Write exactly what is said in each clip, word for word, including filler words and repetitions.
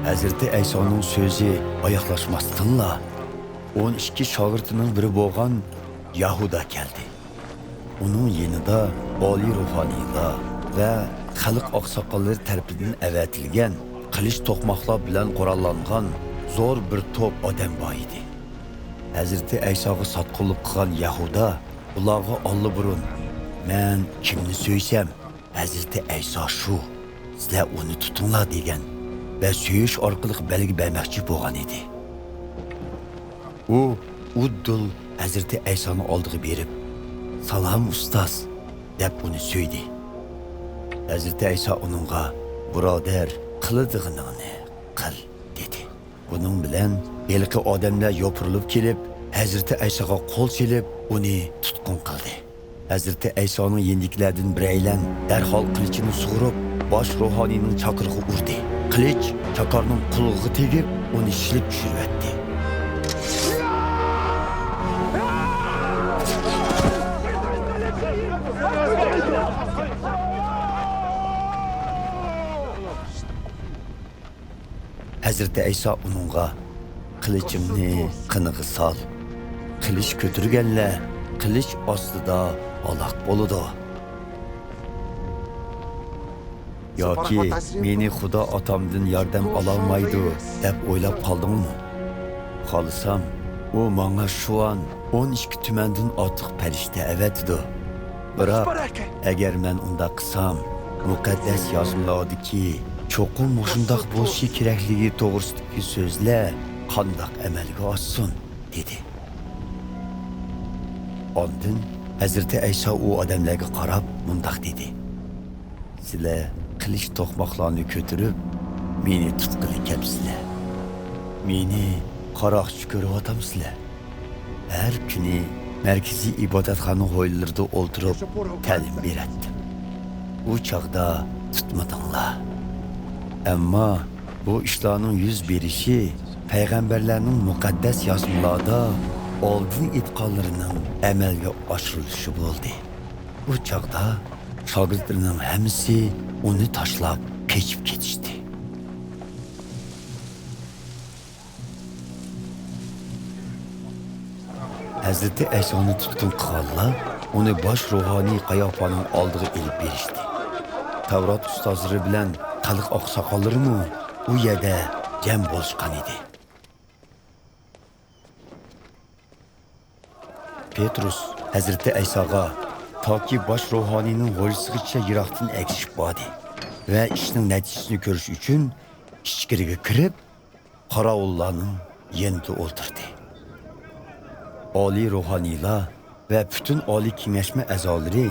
ھەزرىتى ئەيسانىڭ سۆزى ئاياغلاشماستىنلا، ئون ئىككى شاگىرتىنىڭ بىرى بولغان يەھۇدا كەلدى. ئۇنىڭ يېنىدا ئالىي روھانىيلار ۋە خەلق ئاقساقاللىرى تەرىپىدىن ئەۋەتىلگەن قىلىچ توقماقلار بىلەن قوراللانغان زور بىر توپ ئادەم بار ئىدى. ھەزرىتى ئەيساغا ساتقۇنلۇق قىلغان يەھۇدا ئۇلارغا ئاللىبۇرۇن، «مەن كىمنى سۆيسەم، ھەزرىتى ئەيسا شۇ، سىلەر ئۇنى تۇتۇڭلار» دېگەن ۋە سۆيۈش ئارقىلىق بەلگە بەرمەكچى بولغان ئىدى. ئۇ ئۇددۇل ھەزرىتى ئەيسانىڭ ئالدىغا بېرىپ، «سالام، ئۇستاز!» دەپ ئۇنى سۆيدى. ھەزرىتى ئەيسا ئۇنىڭغا، «بۇرادەر، قىلىدىغىنىڭنى قىل» دېدى. بۇنىڭ بىلەن ھېلىقى ئادەملەر يوپۇرۇلۇپ كېلىپ، ھەزرىتى ئەيساغا قول سېلىپ، ئۇنى تۇتقۇن قىلدى. ھەزرىتى ئەيسانىڭ يېنىدىكىلەردىن بىرەيلەن دەرھال قىلىچىنى سۇغۇرۇپ، باش روھانىينىڭ چاكىرىغا ئۇردى. قىلىچ چاكارنىڭ قۇلىقىغا تېگىپ، ئۇنى شىلىپ چۈشۈرۈۋەتتى. ھەزرىتى ئەيسا ئۇنىڭغا، «قىلىچىڭنى قېنىغا سال. قىلىچ كۆتۈرگەنلەر قىلىچ ئاستىدا ھالاك بولىدۇ. ياكى مېنى خۇدا ئاتامدىن ياردەم ئالالمايدۇ دەپ ئويلاپ قالدىڭمۇ؟ خالىسام، ئۇ ماڭا شۇئان ئون ئىككى تۈمەندىن ئارتۇق پەرىشتە ئەۋەتىدۇ. بىراق، ئەگەر مەن ئۇنداق قىلسام، مۇقەددەس يازمىلاردىكى چوقۇم مۇشۇنداق بولۇشى كېرەكلىكى توغرىسىدىكى سۆزلەر قانداق ئەمەلگە ئاشسۇن؟» دېدى. ئاندىن ھەزرىتى ئەيسا ئۇ ئادەملەرگە قاراپ مۇنداق دېدى، «سىلەر قىلىچ توقماقلارنى كۆتۈرۈپ، مېنى تۇتقىلى كەپسىلەر. مېنى قاراقچى كۆرۈۋاتامسىلەر؟ ھەر كۈنى مەركىزىي ئىبادەتخانا ھويلىلىرىدا ئولتۇرۇپ تەلىم بېرەتتىم. ئۇ چاغدا تۇتمىدىڭلار. ئەمما بۇ ئىشلارنىڭ يۈز بېرىشى پەيغەمبەرلەرنىڭ مۇقەددەس يازمىلاردا ئالدىن ئېيتقانلىرىنىڭ ئەمەلگە ئاشۇرۇلۇشى بولدى.» ئۇ چاغدا شاگىرتلىرىنىڭ ھەممىسى ئۇنى تاشلاپ قېچىپ كېتىشتى. ھەزرىتى ئەيسانى تۇتقۇن قىلغانلار ئۇنى باش روھانىي قاياپانىڭ ئالدىغا ئېلىپ بېرىشتى. تەۋرات ئۇستازلىرى بىلەن خەلق ئاقساقاللىرىمۇ ئۇ يەردە جەم بولۇشقان ئىدى. پېترۇس ھەزرىتى ئەيساغا تاكى باش روھانىينىڭ ھويلىسىغىچە يىراقتىن ئەگىشىپ باردى ۋە ئىشنىڭ نەتىجىسىنى كۆرۈش ئۈچۈن ئىچكىرىگە كىرىپ، قاراۋۇللارنىڭ يېنىدا ئولتۇردى. ئالىي روھانىيلار ۋە پۈتۈن ئالىي كېڭەشمە ئەزالىرى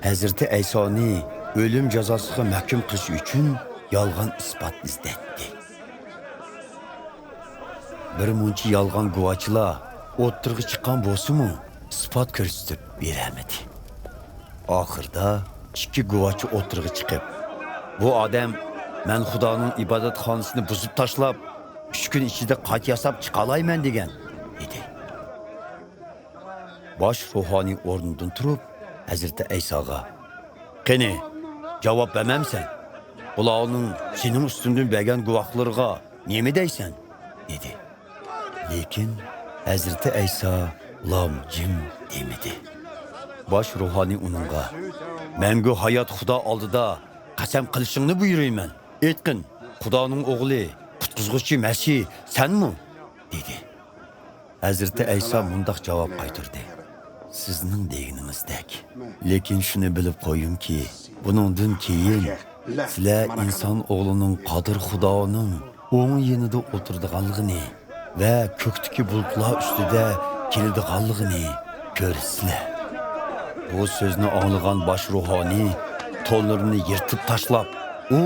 ھەزرىتى ئەيسانى ئۆلۈم جازاسىغا مەھكۇم قىلىش ئۈچۈن يالغان ئىسپات ئىزدەيتتى. بىر مۇنچە يالغان گۇۋاچىلار ئوتتۇرىغا چىققان بولسىمۇ، ئىسپات كۆرسىتىپ بېرەلمىدى. ئاخىرىدا ئىككى گۇۋاچى ئوتتۇرىغا چىقىپ، «بۇ ئادەم، مەن خۇدانىڭ ئىبادەتخانىسىنى بۇزۇپ تاشلاپ، ئۈچ كۈن ئىچىدە قايتا ياساپ چىقالايمەن دېگەن» دېدى. باش روھانىي ئورنىدىن تۇرۇپ، ھەزرىتى ئەيساغا، «قېنى، جاۋاب بەرمەمسەن؟ بۇلارنىڭ سېنىڭ ئۈستۈڭدىن بەرگەن گۇۋاھلىرىغا نېمە دەيسەن؟» دېدى. لېكىن ھەزرىتى ئەيسا لام جىم دېمىدى. باش روھانىي ئۇنىڭغا، «مەڭگۈ ھايات خۇدا ئالدىدا قەسەم قىلىشىڭنى بۇيرۇيمەن. ئېيتقىن، خۇدانىڭ ئوغلى، قۇتقۇزغۇچى مەسىھ سەنمۇ؟» دېدى. ھەزرىتى ئەيسا مۇنداق جاۋاب قايتۇردى، «سىزنىڭ دېگىنىڭىزدەك. لېكىن شۇنى بىلىپ قويۇڭكى، بۇنىڭدىن كېيىن سىلەر ئىنسان ئوغلىنىڭ قادىر خۇدانىڭ ئوڭ يېنىدا ئولتۇرىدىغانلىقىنى ۋە كۆكتىكى بۇلۇتلار ئۈستىدە كېلىدىغانلىقىنى كۆرىسىلەر.» بۇ سۆزنى ئاڭلىغان باش روھانىي تونلىرىنى يىرتىپ تاشلاپ، «ئۇ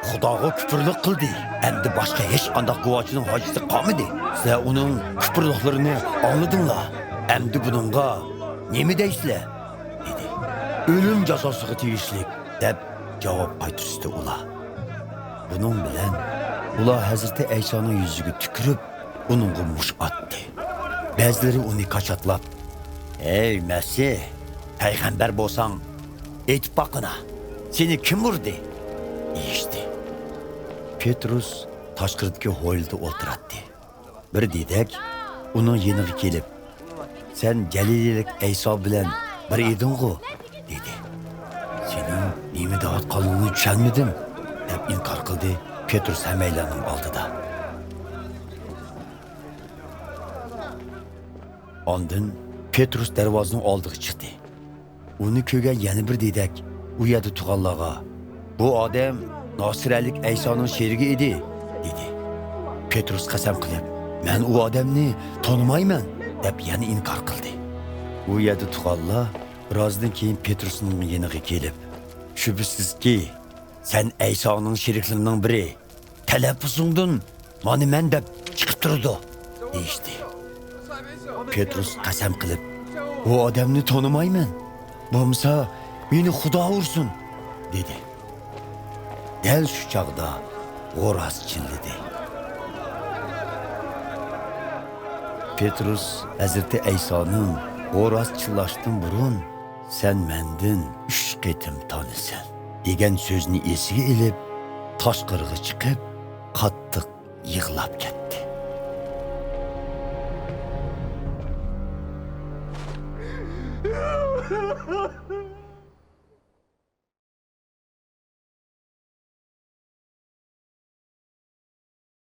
خۇداغا كۇپۇرلۇق قىلدى. ئەمدى باشقا ھېچقانداق گۇۋاچىنىڭ ھاجىتى قالمىدى. سىلەر ئۇنىڭ كۇپۇرلۇقلىرىنى ئاڭلىدىڭلار. ئەمدى بۇنىڭغا نېمە دەيسىلەر؟» دېدى. «ئۆلۈم جازاسىغا تېگىشلىك» دەپ جاۋاب قايتۇرۇشتى ئۇلار. بۇنىڭ بىلەن ئۇلار ھەزرىتى ئەيسانىڭ يۈزىگە تۈكۈرۈپ، ئۇنىڭغا مۇش ئاتتى. بەزىلىرى ئۇنى كاچاتلاپ، «ھەي مەسىھ، پەيغەمبەر بولساڭ، ئېيتىپ باققىنا، سېنى كىم ئۇردى؟» دېيىشتى. پېترۇس تاشقىرىدىكى ھويلىدا ئولتۇراتتى. بىر دېدەك ئۇنىڭ يېنىغا كېلىپ، «سەن گەلىلىيلىك ئەيسا بىلەن بىر ئىدىڭغۇ؟» دېدى. «سېنىڭ نېمە دەۋاتقانلىقىڭنى چۈشەنمىدىم» دەپ ئىنكار قىلدى پېتروس ھەممەيلەننىڭ ئالدىدا. ئاندىن پېتروس دەرۋازىنىڭ ئالدىغا چىقتى. ئۇنى كۆرگەن يەنە بىر دېدەك ئۇ يەردە تۇرغانلارغا، «بۇ ئادەم ناسىرەلىك ئەيسانىڭ شېرىكى ئىدى» دېدى. پېتروس قەسەم قىلىپ، «مەن ئۇ ئادەمنى تونۇمايمەن» دەپ يەنە ئىنكار قىلدى. ئۇ يەردە تۇرغانلار بىرازدىن كېيىن پېتروسنىڭ يېنىغا كېلىپ، «شۈبھىسىزكى، سەن ئەيسانىڭ شېرىكلىرىنىڭ بىرى. تەلەپپۇزۇڭدىن مانا مەن دەپ چىقىپ تۇرىدۇ» دېيىشتى. پېتروس قەسەم قىلىپ، «ئۇ ئادەمنى تونۇمايمەن. بولمىسا مېنى خۇدا ئۇرسۇن» دېدى. دەل شۇ چاغدا غورا چىللىدى. پېتروس ھەزرىتى ئەيسانىڭ غورا چىللاشتىن بۇرۇن، «سەن مەندىن ئۈچ قېتىم تانىسەن» دېگەن سۆزنى ئېسىگە ئېلىپ، تاشقىرىغا چىقىپ، قاتتىق يىغلاپ كەتتى.